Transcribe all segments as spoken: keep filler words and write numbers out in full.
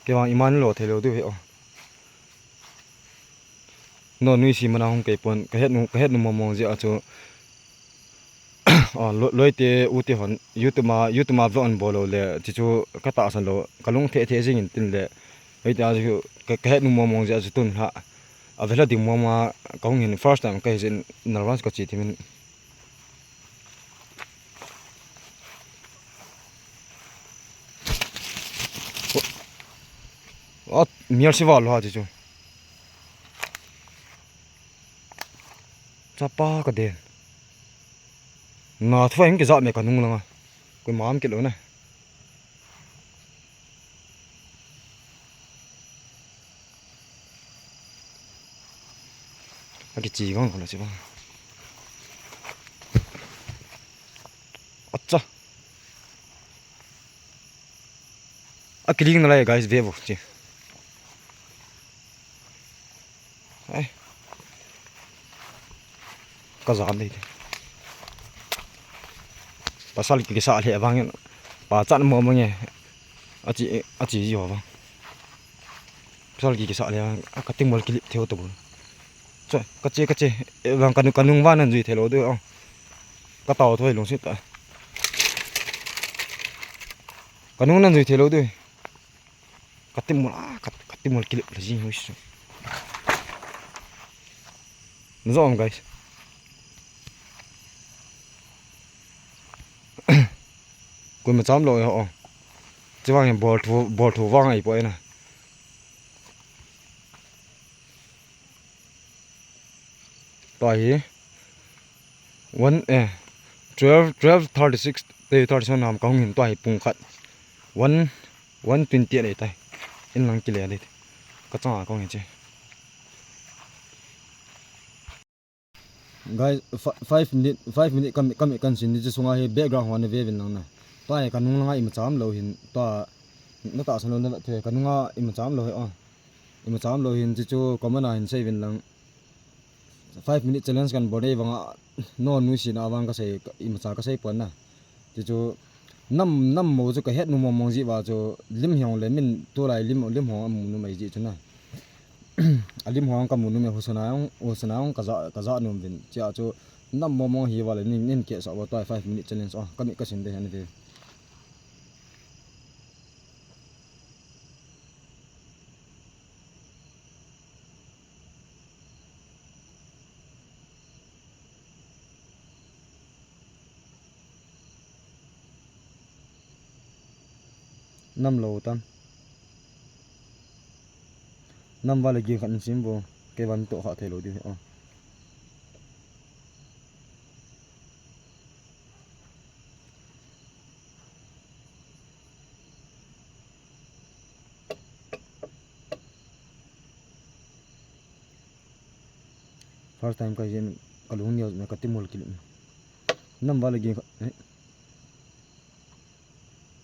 Kei vang iman lo thei lou diu hi o. No nui si mana hung kei pon, ka het nu, ka het nu mong mong jeh a chu. A, lo, loi te, u te hon, YouTube ma, YouTube ma vlog an bol lou le, ti chu ka tahsan lou, ka lung the the jing in tin le. Hei ta chu, ka, ka het nu mong mong jeh a chu tun ha. A vela ding mong ma, ka hung hin first time ka hi jin nervous ka chi ti min. O, mial si val lo ha ti chu. Chapa ka den. Na thua hing kija me ka nung langa. Koima um kit lou na. Aki chi vang la chi vang. Acha. Akiling nalai guys, ve vo chi. Ai. Ka jam dei te. Pasal ki kisa le vang in. Pa chan mo mo nge. Achi, achi jo vang. Pasal ki kisa le vang. A ka ting mol kilip theo to bun. Cho, ka che, ka che. E vang ka nu, ka nung van nan jui thei lou diu. Ka tao thoi lung sit ta. Ka nung nan jui thei lou diu. Ka timol, ah, ka, ka timol kilip la jing hoi su. Na jo am, guys. Koima cham lou ho. Chi vang bol thu, bol thu vang ai po na. Tua hi one, eh, twelve, twelve thirty-six te thirty-seven ham ka hung hin tua hi pung khat. One, one twenty-eight tai. In lang kile dei. Ka changa ka hung hin che. Guys, fi-, five minute, five minute kam, kam kan sin ni chi sunga hi background ho na ve vin lang na. Tua hi ka nung langa ima cham lou hin, tua na tahsan lou na ve the, ka nunga ima cham lou hi, oh. Ima cham lou hin chi chu comment a hin sei vin lang. Five minute challenge kan bol nei vanga, no nui si na vang ka sei, ima cha ka sei pon na. Ti chu nam, nam mo chu ka het nu mong mong ji va chu lim hiong le min tu lai lim, lim hong amu nu mai ji chu na. A lim hong ka mu nu me husana ong, husana ong ka ja, ka ja nu vin. Chia chu nam mong mong hi va le nin, nin ke sa va tua five minute challenge o. Ka mi ka sin de han ve. Nam lou tam. Nam vale ging khat in sim vo. Kei van to kha thei lou diu. Oh. First time ka jin ka lung nial me ka timol kil. Nam vale ging khat, eh.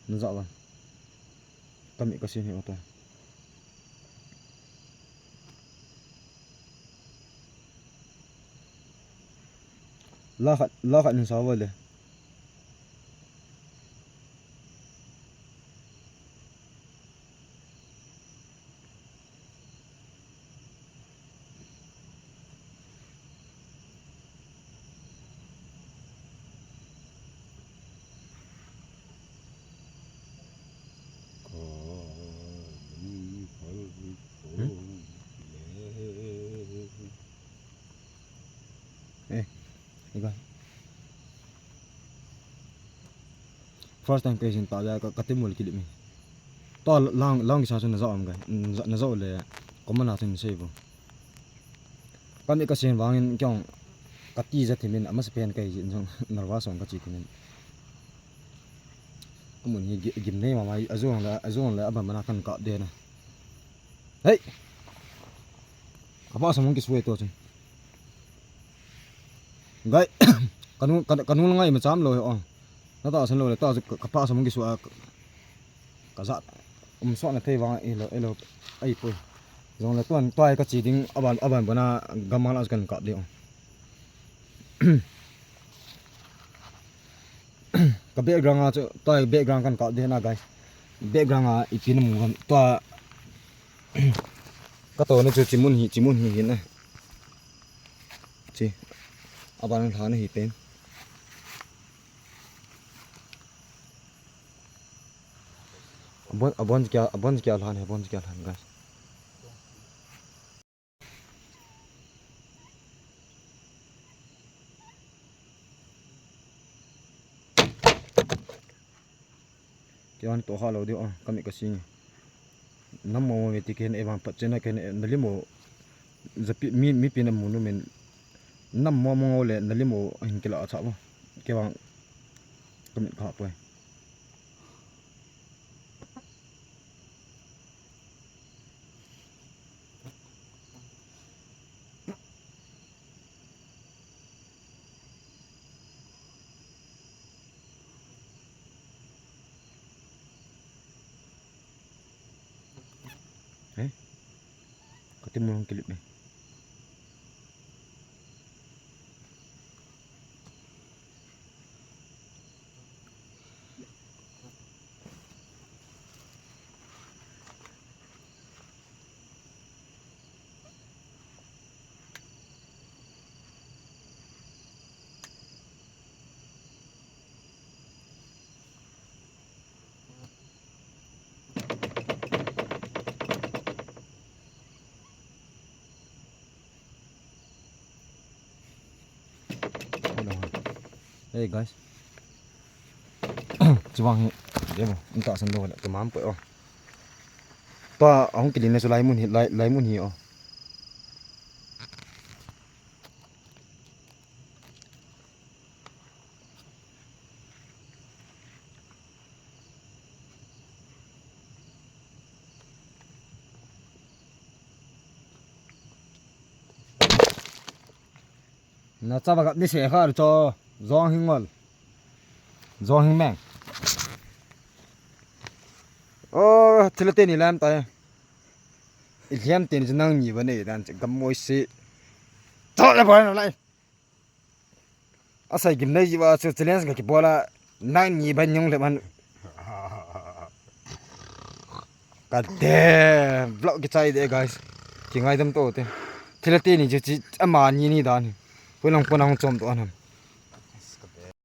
Na ja va. Ka mi ka sin hi ota. La khat, la khat in sa va le. Eh, ega. First time ka sin ta ja ka, ka timol kilip mi. To lang, lang kisa chu na ja am ga. Na ja, na ja le. Comment a chu sei vo. Ka mi ka sin vangin kyong ka ti ja thimin ama se pen ka jin jong nervous ong ka chi thimin. Amun hi gi-, gim nei mama, a jong le, a jong le, a ban mana kan kap de na. Hei! Ka pa sa mong ki suai to chun. Gai, ka nu, ka, ka nu la ngai ma cham lo he ong. Na ta san lo le, ta ka, ka pa sa mong ki suai, ka, ka za, um, suai na thei vang, e lo, e lo, ai poi. Jong le tuan, tuai ka chi ding, a ban, a ban bona, gamal a kan kap de ong. Ka background a chu, tua background kan kap de na, guys. Background a ipi na mu ham, tua Ka to na chu chimun hi, chimun hi hin na. Chi. Aban lha na hi pen. Abon, abon kia, abon kia lhan, abon kia lhan, guys. Kian to ha lo di o, kami ka sing. Nam mo me ti ken e bang pat chena ken e, na limo. Zapi mi, mi pi na mu nu men. Nam mo mo le na limo hin kila cha bo. Ke bang kami ka poi. Eh? Kati mo ang kilip eh. Hey guys. Chibang hi. Demo. Inta san do la. Tumam po. Oh. Tua ahung kilin na chu lai mun hi, lai, lai mun hi o. Na chaba gap ni se kha cho. Jong hing ngol. Jong hing meng. Oh, thilate ni lam ta. I liam tin chu nang ni ba nei dan che gam moi si. Chole ba na lai. Asai gim nei ji ba chu challenge ka ki bola nang ni ba nyung le man. Ka te vlog ki chai de guys. Ki ngai dam to te. Thilate ni chu chi ama ni ni dan. Punang punang chom to anam.